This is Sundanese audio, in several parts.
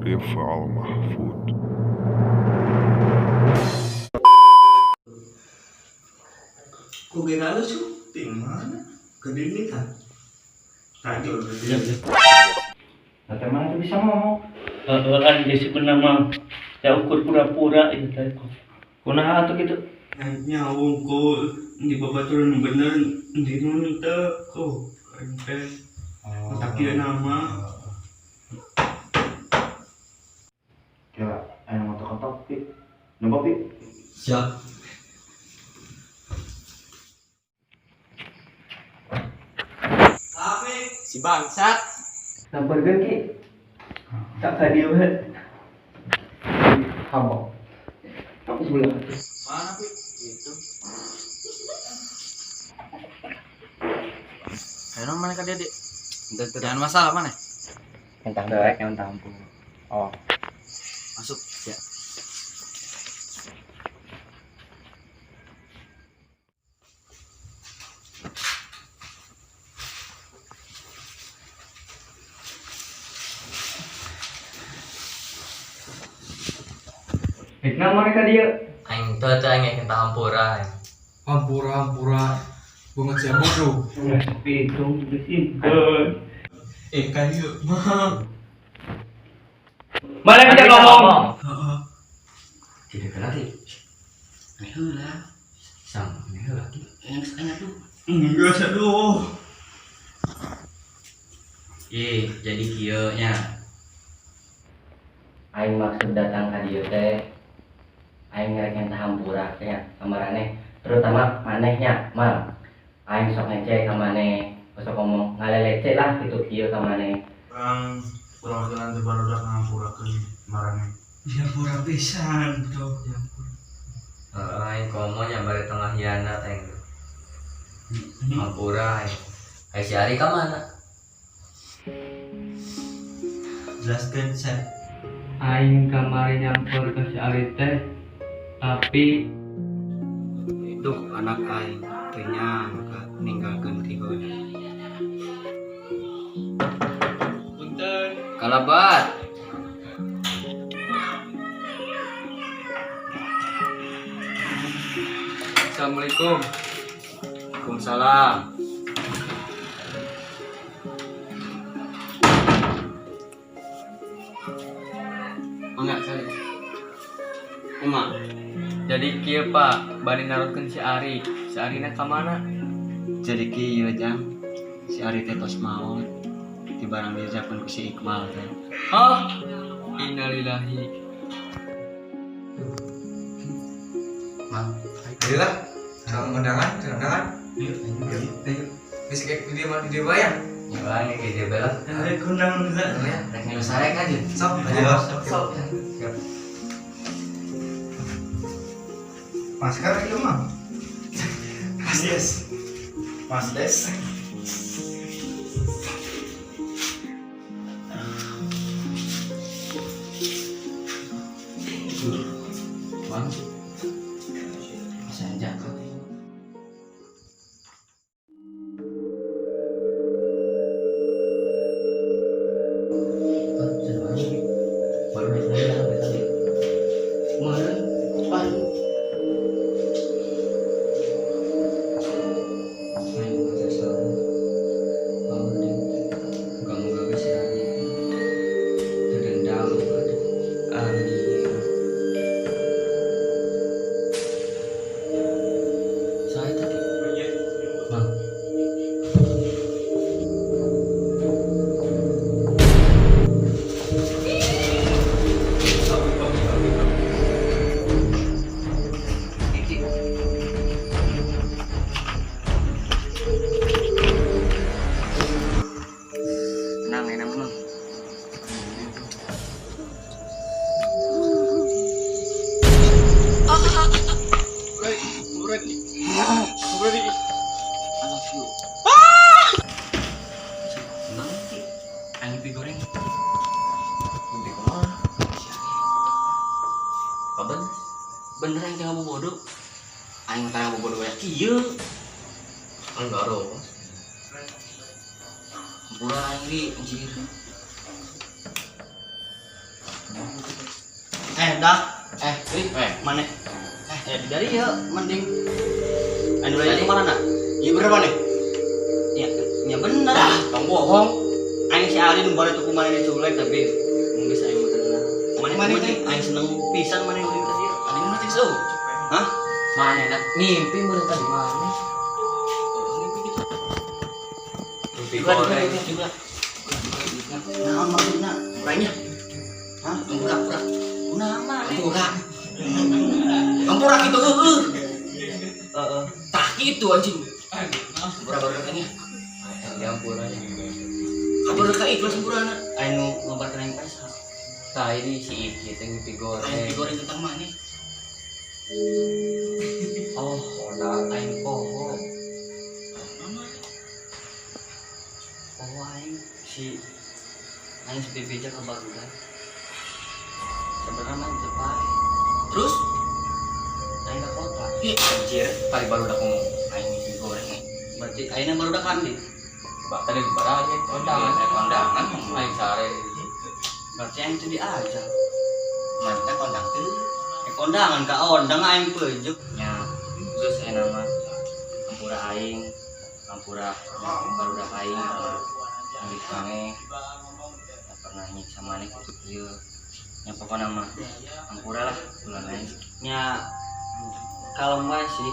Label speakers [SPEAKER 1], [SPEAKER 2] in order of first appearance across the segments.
[SPEAKER 1] Rival Mahfud.
[SPEAKER 2] Ku kira lu syuting mana? Gede nih kan? Tadi.
[SPEAKER 3] Nah, mana tuh bisa ngomong?
[SPEAKER 4] Heeh, jadi sebenarnya mah ya ukur pura-pura itu teh.
[SPEAKER 3] Kunaha atuh kitu?
[SPEAKER 2] Nya wungkul di babaturan bener di nun teu ku teh. Tak kieu nama.
[SPEAKER 3] Kira aya ngotok-ngotok pi. Nyoba pi.
[SPEAKER 2] Siap.
[SPEAKER 5] Si bangsat.
[SPEAKER 4] Samperkeun ki. Tak ka dieu we.
[SPEAKER 3] Hambok.
[SPEAKER 4] Aku sebelah.
[SPEAKER 5] Mana pi? Itu. Ayo mana ka dia, Dik? Jangan masalah mana?
[SPEAKER 3] Entah dewek yang tampung. Oh.
[SPEAKER 5] Masuk ya.
[SPEAKER 4] Rek mana ka dieu?
[SPEAKER 5] Aing teu teu aing minta hampura.
[SPEAKER 6] Hampura hampura banget saya bodoh.
[SPEAKER 4] Sepi itu geus inten.
[SPEAKER 2] Eh kayu mah.
[SPEAKER 4] Mana kita ngomong?
[SPEAKER 2] Heeh.
[SPEAKER 5] Tidak lagi. Heula. Sang heula lagi. Yang aing atuh.
[SPEAKER 2] Enggak aduh.
[SPEAKER 5] Ih, jadi kieu nya.
[SPEAKER 7] Aing maksud datang ka dieu teh aing ngerek minta hampura teh nya ka maraneh, terutama manehnya mal. Aing sok ngece ka maneh, sok ngomong ngalelece lah gitu kieu ka maneh.
[SPEAKER 6] Urang perwakilan teh barudak ngampurakeun marane.
[SPEAKER 2] Ya pura pisan tuh.
[SPEAKER 5] Heeh, aing komo nya bari tengah hianat aing. Hampura aing. Ai si Ari ka mana?
[SPEAKER 2] Jelaskan saya.
[SPEAKER 4] Aing kamari nyamper ke si Ari teh, tapi
[SPEAKER 8] Duh, anak aing teu nyangka ninggalkeun ti heula.
[SPEAKER 4] Punten.
[SPEAKER 5] Kalabat.
[SPEAKER 4] Assalamualaikum.
[SPEAKER 5] Waalaikumsalam. Enggak kali. Uma.
[SPEAKER 4] Jadi kieu Pak, bari narutkeun si Ari. Si Arina ka mana?
[SPEAKER 8] Jadi kieu jang, si Ari teh tos maot di barang diucapkeun ku si Iqbal teh.
[SPEAKER 4] Hah? Innalillahi.
[SPEAKER 5] Mang.
[SPEAKER 6] Ayolah, salam undangan, salam undangan.
[SPEAKER 2] Ayo,
[SPEAKER 6] Ayo. Geus kayak di dia di dia bayang.
[SPEAKER 5] Ya lah, ini kayak dia lah.
[SPEAKER 2] Ayo kundang lah.
[SPEAKER 5] Rek ngilu sarek aja.
[SPEAKER 6] Sok, ayo.
[SPEAKER 5] Sok. Siap.
[SPEAKER 6] Masker itu mah. Mas Des. Mas Des.
[SPEAKER 5] Bang. Bisa aja. Baru naik lagi lah tadi.
[SPEAKER 7] Mana? Pan.
[SPEAKER 5] Main masa selalu. Oh, ding. Moga-moga geus si Ari. Teu dendam aduh. Amin. Saya tadi. Bang. Tenang enak mah. I love you. Tenang Ki. Aing mimpi goreng. Mimpi kumaha? Apa bener? Bener aing teh ngabobodo bodoh. Aing teh ngabobodo banyak kieu. Enggak ros. Hampura aing di anjir.
[SPEAKER 2] Dah.
[SPEAKER 5] Mana?
[SPEAKER 2] Dari ya mending anu lain kemana?
[SPEAKER 5] Iya bener mana?
[SPEAKER 2] Ya, ya bener.
[SPEAKER 5] Ah, tong bohong.
[SPEAKER 2] Aing si Ali nu bare tuh kumaha diculek tapi geus aing mah tenang. Mana teh aing seneng pisan mana ulin ka dieu.
[SPEAKER 5] Tadi mana teh so?
[SPEAKER 2] Hah?
[SPEAKER 7] Mana nak mimpi meureun tadi mana?
[SPEAKER 5] Mimpi gitu.
[SPEAKER 7] Mimpi
[SPEAKER 5] Juga
[SPEAKER 7] goreng.
[SPEAKER 5] juga.
[SPEAKER 2] Naon maksudna?
[SPEAKER 5] Urangnya.
[SPEAKER 2] Hah?
[SPEAKER 5] Ampura, ampura.
[SPEAKER 2] Kunaon mah?
[SPEAKER 5] Ampura. Ampura gitu heueuh.
[SPEAKER 2] Heeh.
[SPEAKER 5] Tah kitu anjing. Ampura baru kayaknya.
[SPEAKER 7] Ya ampuranya.
[SPEAKER 5] Kabar ka ikhlas ampurana.
[SPEAKER 2] Aing nu ngabarkeun aing pesa.
[SPEAKER 7] Tah ini si Iki teh mimpi
[SPEAKER 5] Aing
[SPEAKER 7] goreng.
[SPEAKER 5] digoreng tentang mana?
[SPEAKER 2] Oh, aing poho. Poho aing si aing si bebeja ka barudak. Sebenarnya mah teu pae.
[SPEAKER 5] Terus?
[SPEAKER 2] Aing ka kota.
[SPEAKER 5] Ih, anjir, tadi baru udah ngomong aing mimpi goreng.
[SPEAKER 2] Berarti ayeuna barudak kan di.
[SPEAKER 7] Tadi baraya kondangan.
[SPEAKER 5] Kondangan
[SPEAKER 7] Aing sare.
[SPEAKER 2] Berarti aing teu diajak.
[SPEAKER 5] Mantap kondang teu.
[SPEAKER 2] Kondangan ka ondang aing pejuk.
[SPEAKER 7] Nya, geus aya nama ampura aing, ampura barudak aing ambil maneh. Tak pernah nyiksa maneh kudu kieu. Nya pokona mah ampura lah ulah aing.
[SPEAKER 2] Nya kalem wae sih.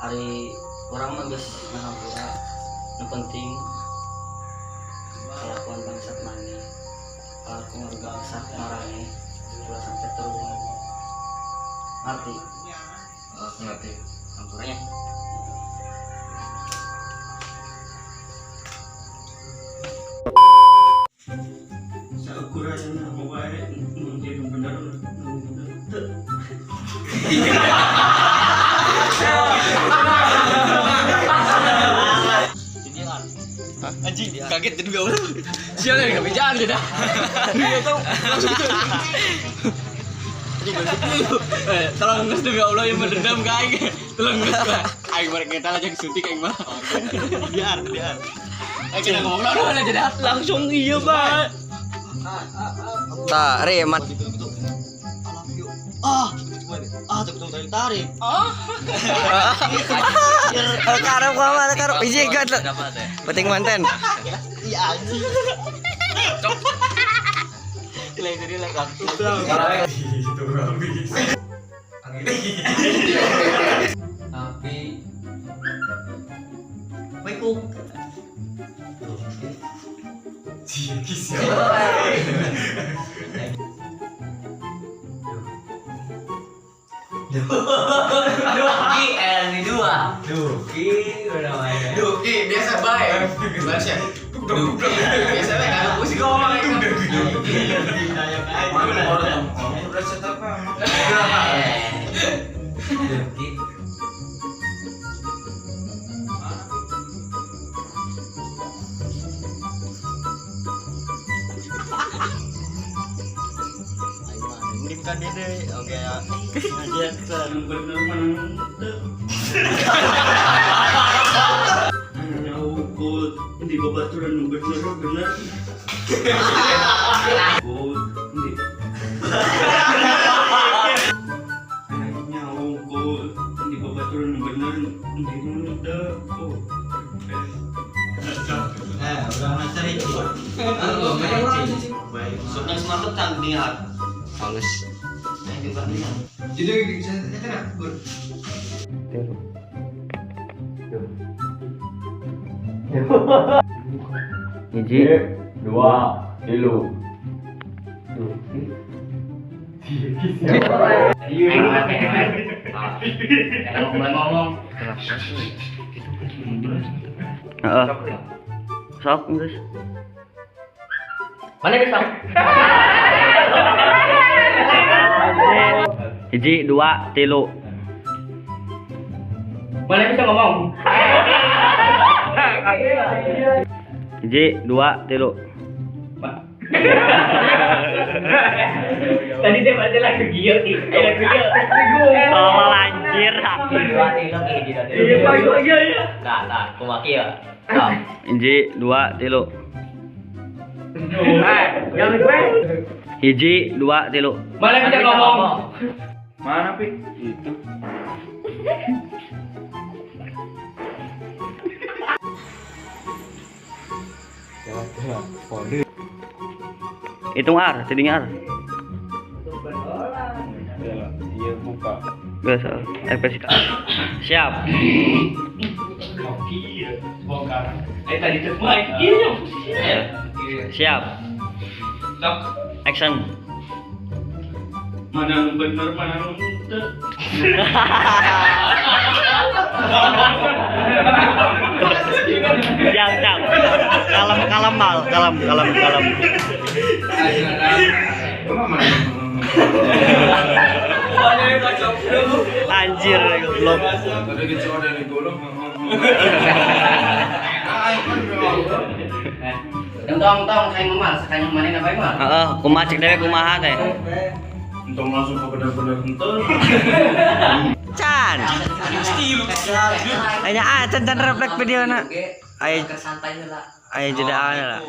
[SPEAKER 2] Ari urang mah geus ngahampura. Nu penting kelakuan bangsat maneh, kelakuan bangsat marane ulah sampai terulang. Ngerti?
[SPEAKER 7] Oh, ngerti.
[SPEAKER 5] Ampuranya.
[SPEAKER 2] Saukuranna wae mun jadi bener bener teu.
[SPEAKER 5] Anjing, kaget jadi gak orang. Sial ya, gak bejaan sudah. Iya tahu. Langsung gitu. Tolong nges demi Allah yang mendendam ke aing. Tolong nges lah. Aing bareng kita aja disuntik aing mah.
[SPEAKER 6] Biar, biar.
[SPEAKER 5] Kita ngomong lah aja dah.
[SPEAKER 2] Langsung iya, Pak.
[SPEAKER 7] Tah, re man.
[SPEAKER 2] Ah, betul tarik tarik.
[SPEAKER 7] Karep kamu, karep hiji kan. Penting manten.
[SPEAKER 2] Iya anjing. Lain dari lah waktu.
[SPEAKER 6] Itu habis.
[SPEAKER 4] Tapi
[SPEAKER 2] Weku.
[SPEAKER 6] Cikis ya.
[SPEAKER 7] Duki L dua.
[SPEAKER 4] Duki udah main.
[SPEAKER 5] Duki biasa baik. Gimana sih? Duki biasa baik kalau musik ngomong Duki.
[SPEAKER 4] Duki.
[SPEAKER 2] Mending kan dia deh, oke ya. Ngajarkan
[SPEAKER 6] bener mana teu. Ukur di babaturan nu bener bener. Oh, di. Ukur di babaturan nu bener di nu teu. Oh.
[SPEAKER 2] Udah ngajar iki.
[SPEAKER 5] Sudah semalam tang niat.
[SPEAKER 7] Halus.
[SPEAKER 6] Jadi saya kena gur.
[SPEAKER 7] Hiji,
[SPEAKER 3] dua, tilu.
[SPEAKER 6] Cikis ya.
[SPEAKER 7] Enak ngomong.
[SPEAKER 2] Heeh. Sok geus.
[SPEAKER 7] Mana bisa?
[SPEAKER 2] Hiji, dua, tilu.
[SPEAKER 7] Mana bisa ngomong?
[SPEAKER 2] Hiji, dua, tilu.
[SPEAKER 7] Tadi dia baca lagu Gio, lagu Gio.
[SPEAKER 2] Oh, anjir.
[SPEAKER 7] Dua tilu, hiji, dua tilu.
[SPEAKER 2] Iya, iya, iya.
[SPEAKER 7] Nah, kumaki ya.
[SPEAKER 2] Hiji, dua, tilu.
[SPEAKER 7] Hiji, dua, tilu.
[SPEAKER 4] Mana bisa ngomong?
[SPEAKER 3] Mana, Pi? Itu.
[SPEAKER 7] Hitung ar, tidinya ar.
[SPEAKER 3] Iya, buka.
[SPEAKER 7] Biasa, ekspresi. Siap.
[SPEAKER 4] Bongkar. Eh tadi teh mah ieu posisinya ya.
[SPEAKER 7] Siap.
[SPEAKER 4] Sok.
[SPEAKER 7] Action.
[SPEAKER 2] Mana nu bener, mana nu henteu.
[SPEAKER 7] Siap, siap. Kalem, kalem, mal. Kalem, kalem, kalem. Anjir, goblok.
[SPEAKER 5] Tong tong kayak mal sakanya mana bae mal.
[SPEAKER 7] Heeh, kumaha cek dewek kumaha teh.
[SPEAKER 3] Untung langsung ke bener-bener henteu.
[SPEAKER 7] Can. Aya ah can can refleks videona. Aya
[SPEAKER 5] Santai heula.
[SPEAKER 7] Aya jedaan lah.